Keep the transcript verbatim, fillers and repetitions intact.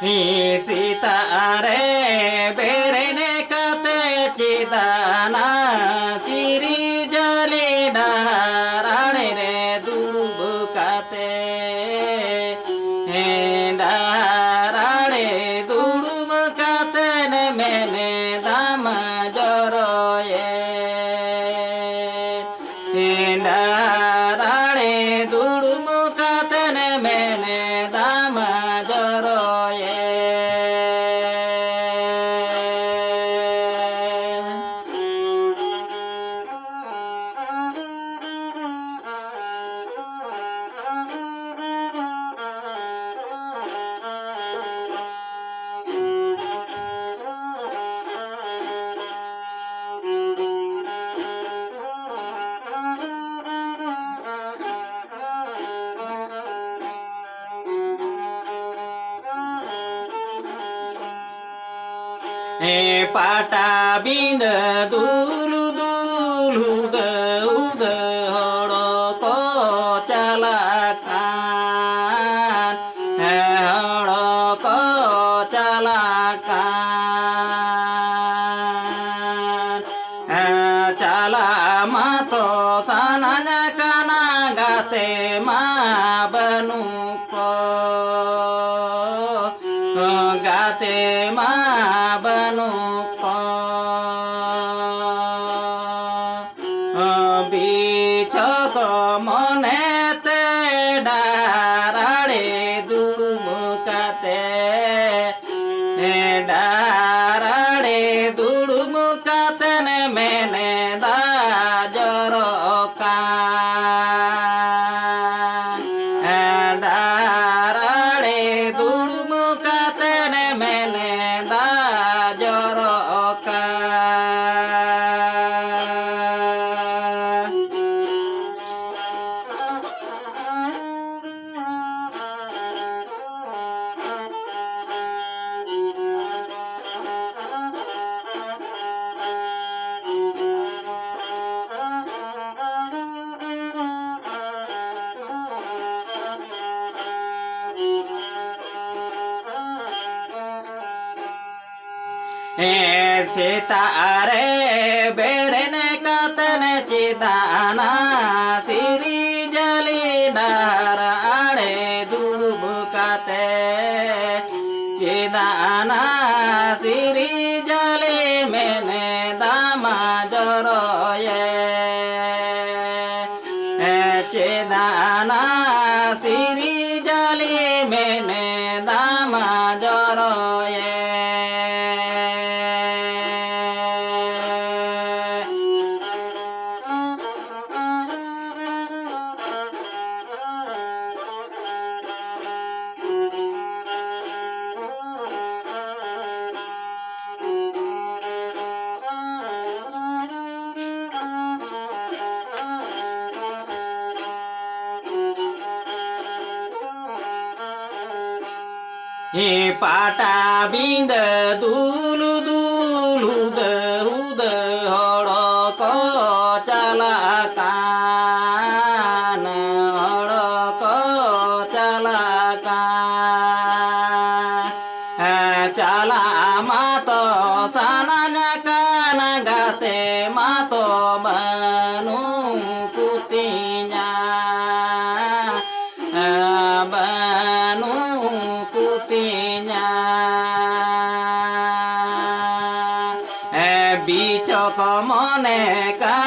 ᱦᱮᱸ, ᱥᱮᱛᱟᱜ ᱨᱮ ᱵᱮᱨᱮᱫ ᱠᱟᱛᱮ ᱪᱮᱫᱟᱱᱟ ᱥᱤᱨᱤ ᱡᱟᱹᱞᱤ ᱰᱟᱦᱟᱨ ᱟᱲᱮ ᱨᱮ ᱫᱩᱲᱩᱵ ᱠᱟᱛᱮ, ᱦᱮᱸ, ᱰᱟᱦᱟᱨ ᱟᱲᱮ ᱫᱩᱲᱩᱵ ᱠᱟᱛᱮ ᱢᱮᱱᱮ ᱫᱟᱢ ᱡᱚᱨᱚᱭᱮ᱾ ᱰᱟᱦᱟᱨ ᱟᱲᱮ ᱫᱩᱲᱩᱵ ᱠᱟᱛᱮᱱ ᱢᱮᱱᱮᱫᱟᱢ ᱡᱚᱨᱚᱭᱮ᱾ ᱦᱮᱸ, ᱯᱟᱴᱟᱵᱤᱸᱫᱟᱹ ᱫᱩᱞᱩ ᱫᱩᱞᱩ ᱫᱟᱹᱣᱫᱟᱹ ᱦᱚᱲ ᱠᱚ ᱪᱟᱞᱟᱜ ᱠᱟᱱ, ᱦᱮᱸ, ᱦᱚᱲ ᱠᱚ ᱪᱟᱞᱟᱜ ᱠᱟᱱ᱾ ᱦᱮᱸ, ᱪᱟᱞᱟᱜ ᱢᱟᱛᱚ ᱥᱟᱱᱟᱧ ᱠᱟᱱᱟ, ᱜᱟᱛᱮ ᱢᱟ ᱵᱟᱹᱱᱩᱜ ᱠᱚ, ᱜᱟᱛᱮ ᱢᱟ ᱵᱟᱹᱱᱩᱜ ᱠᱚ᱾ ᱵᱤᱪᱷᱚᱠ ᱢᱚᱱᱮᱛᱮ ᱦᱮᱸ, ᱥᱮᱛᱟᱜ ᱨᱮ ᱵᱮᱨᱮᱫ ᱠᱟᱛᱮᱱ ᱪᱮᱫᱟᱜ ᱱᱟ ᱥᱤᱨᱤᱡᱟᱹᱞᱤ ᱰᱟᱦᱟᱨ ᱟᱲᱮ ᱫᱩᱲᱩᱵ ᱠᱟᱛᱮ ᱪᱮᱫᱟᱜ ᱱᱟ ᱥᱤᱨᱤᱡᱟᱹᱞᱤ ᱢᱮᱱᱮ ᱫᱟᱢᱟ ᱡᱚᱨᱚᱭᱮ? ᱪᱮᱫᱟᱜ ᱱᱟ ᱥᱤᱨᱤᱡᱟᱹᱞᱤ ᱢᱮᱱᱮ ᱫᱟᱢᱟ ᱡᱚᱨᱚᱭᱮ? ᱦᱮᱸ, ᱯᱟᱴᱟᱵᱤᱸᱫᱟᱹ ᱫᱩᱞ ᱫᱩᱞ ᱦᱩᱫᱟᱹ ᱦᱩᱫᱟᱹ ᱦᱚᱲ ᱠᱚ ᱪᱟᱞᱟᱜ ᱠᱟᱱ, ᱦᱚᱲ ᱠᱚ ᱪᱟᱞᱟᱜ ᱠᱟᱱ᱾ ᱪᱟᱞᱟᱜ ᱢᱟᱛᱚ ᱥᱟᱱᱟᱧ ᱠᱟᱱ, ᱜᱟᱛᱮ ᱢᱟᱛᱚ ᱵᱟᱹᱱᱩᱜ ᱠᱚᱛᱤᱧᱟ, ᱵᱟᱹᱱᱩᱜ ᱠᱚᱛᱤᱧᱟ᱾ ᱵᱤᱪᱚᱠ ᱢᱚᱱᱮ ᱠᱟᱱ